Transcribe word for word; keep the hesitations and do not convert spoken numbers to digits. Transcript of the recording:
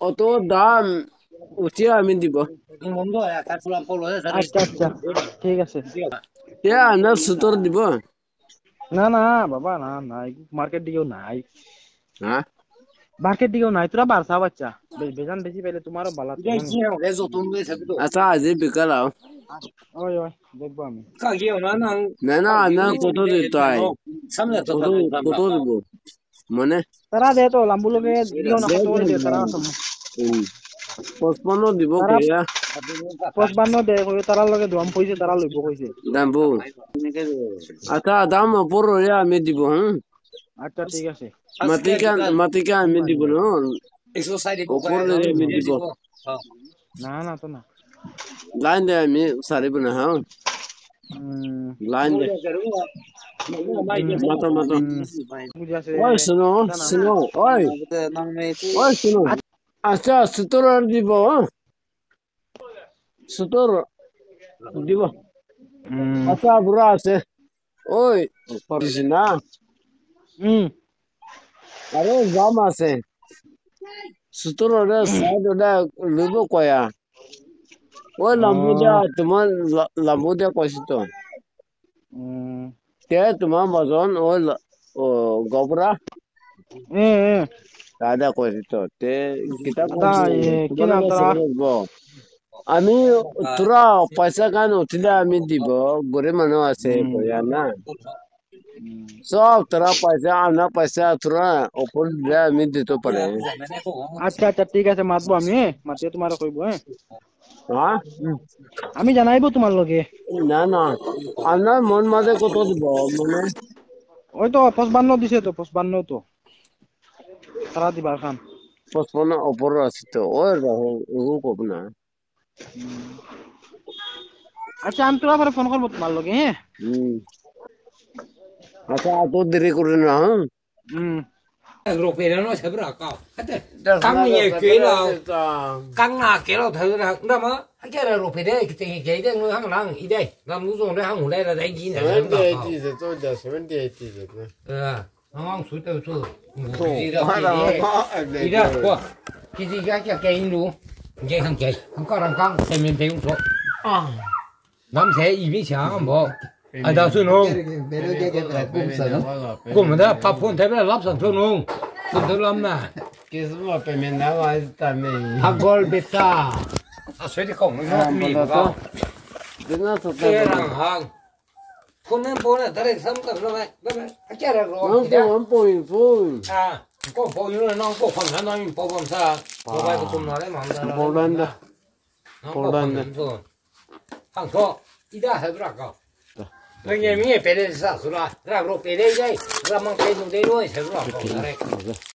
Auto dam uthi ami dibo. Acha, acha. Thik ase. Ya, na sutor dibo. Na, na, baba, na, na. Market diyo nai. Ha? Market diyo nai. Tura barsa bachcha. Be-, bejan besi pele tumaro bala. Acha, aji bikal aao. Oi, oi, dekbo ami. Na, na, na, koto dito ai. Koto, koto dibo. Mane? Tara de to, lambu loge diyo na koto de tara sam. Hmm. Posponno dibo koya. Posponno de koya, tara loge duam poise tara loibo koise. Dambu. Ata dam opor ya ami dibo, hmm? Acha, thik ase. Mati kan, mati kan ami dibo no. Opor de ami dibo. Na, na, to na. Line de ami sari bana ha. Hmm. Line de. Mato, mato. Hmm. Buji ase. Oi, suno, suno. Oi. Oi, suno. Acha, sutor dibo, ha? Sutor dibo. Hmm. Acha, bura ase. Oi, parisina. Hmm. Are, jam ase. Sutor ore side ore lubo koya. Oi, lambu dia, tuma la-, lambu dia koisi to. Hmm. Te tuma bajon, oi, la-, o, gobra. Hmm, hmm. Dada koisi to. Te kita koisi. Ami tura paisa kan uthile ami dibo, gori manu ase, koya na. Hmm. Sob tura paisa, ana paisa tura opor de ami dito pare. Acha, acha, thik ase, matbo ami, mati tumare koibo, eh. Ha? Hmm. Ami janaibo tumar loge. Na, na. Ana mon mate koto dibo, mane? Oi to, pospanno dise to, pospanno to. Tara dibar khan. Pospanno opor ase to. Oi, raho, ego kob na. Acha, ami tura pore phone korbo tumar loge, he? Hmm. Acha, ato deri kore na, ha? Hmm. Ro pere no sabra ka. Ate, kang ye ke la. Kang na ke lo thadra. Ndama, acha ro pere ke te ke de no hang lang ide. Ngam nu zong de hang le la dai ji na. Seventy, eighty ze to ja, seventy, eighty ze na. Ya. Ang su te su. Ida ko. Kisi ga kya kya indu. Ge hang ge. Hang ka rang kang se men pe so. Ah. Nam se ibi cha mo. Ada su no. Kum da pa phone te lap san su no. Kum da lam na. Kismo pe men na wa ta me. Agol beta. A se de ko mo. Dina to ta. Hang. Phone po na direct sam ta lo ba. Ba ba. Acha ra ro. Nang po, nang po, phone. Ah, ko po yo nang po phone na nang po phone sa. Mobile ko tum na le mang da. Poland da. Nang po Poland da. Phone so. Hang so. Ida ha bra ka. Nang ye mi pele sa su la. Ra ro pele dai. Ra mang pe nu de no sa bra ka. Direct.